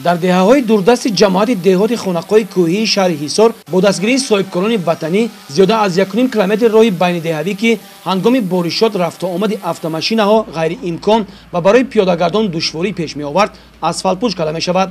Дар деҳаҳои дурдасти ҷамоати деҳоти Хонақоҳи кӯҳии шаҳри Ҳисор бо дастгирии соҳибкорони ватанӣ зиёда аз 1,5 километр роҳи байнидеҳавӣ, ки ҳангоми боришот рафтуомади автомашинаҳо ғайриимкон ва барои пиёдагардон душворӣ пеш меовард, асфалтпӯш карда мешавад.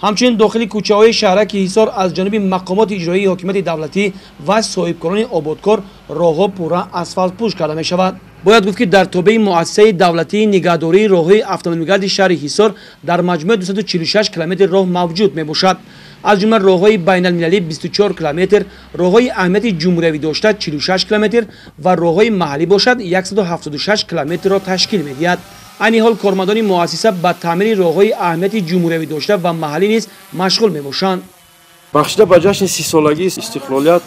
Ҳамчунин дохили кӯчаҳои шаҳраки Ҳисор аз ҷониби мақомоти иҷроии ҳокимияти давлатӣ ва соҳибкорони ободкор роҳҳо пурра асфалтпӯш карда мешавад. Бояд гуфт, ки дар тобеи муассисаи давлатии нигаҳдории роҳҳои автомобилгарди шаҳри Ҳисор дар маҷмӯи 246 километр роҳ мавҷуд мебошад. Аз ҷумла роҳҳои байналмилалӣ 24 километр, роҳҳои аҳамияти ҷумҳуриявӣ дошта 46 километр ва роҳҳои маҳаллӣ бошад 176 километрро ташкил медиҳад. Айни ҳол кормандони муассиса ба таъмири роҳҳои аҳамияти ҷумҳуриявӣ дошта ва маҳаллӣ низ машғул мебошанд. Бахшида ба ҷашни 30-солагии истиқлолият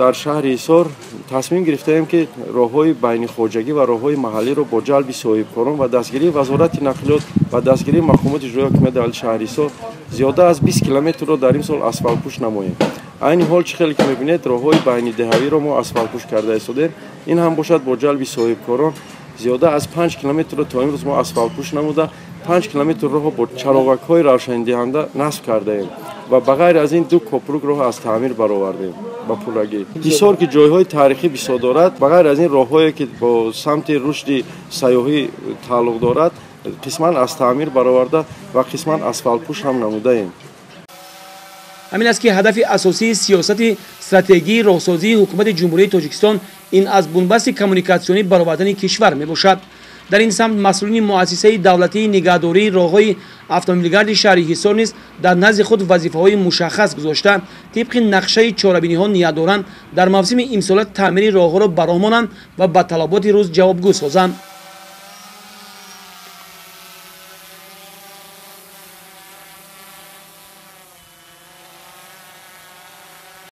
дар шаҳри Ҳисор тасмим гирифтаем, ки роҳҳои байнихоҷагӣ ва роҳҳои маҳаллиро бо ҷалби соҳибкорон ва дастгирии Вазорати нақлиёт ва дастгирии мақомоти иҷроии ҳокимияти давлати шаҳри Ҳисор зиёда аз 20 километрро дар ин сол асфалтпӯш намоем. Айни ҳол чӣ хеле ки мебинед, роҳҳои байнидеҳавиро мо асфалтпӯш карда истодем. Ин ҳам бошад бо ҷалби соҳибкорон зиёда аз 5 километрро то имрӯз мо асфалтпӯш намуда, 5 километр роҳро бо чароғакҳои равшандиҳанда насб кардаем ва ба ғайр аз ин 2 копрук роҳ аз таъмир баровардем ба пуррагӣ. Ҳисор ки ҷойҳои таърихӣ бисёр дорад, ба ғайр аз ин роҳҳое ки бо самти рушди сайёҳӣ тааллуқ дорад, қисман аз таъмир бароварда ва қисман асфалтпӯш ҳам намудаем. Ҳамин аст, ки ҳадафи асосии сиёсати стратегии роҳсозии ҳукумати Ҷумҳурии Тоҷикистон ин аз бунбасти коммуникатсионӣ баровардани кишвар мебошад. Дар ин самт масъулини муассисаи давлатии нигаҳдории роҳҳои автомобилгарди шаҳри Ҳисор низ дар назди худ вазифаҳои мушаххас гузошта, тибқи нақшаи чорабиниҳо ният доранд дар мавсими имсола таъмири роҳҳоро ба роҳ монанд ва ба талаботи рӯз ҷавобгӯ созанд.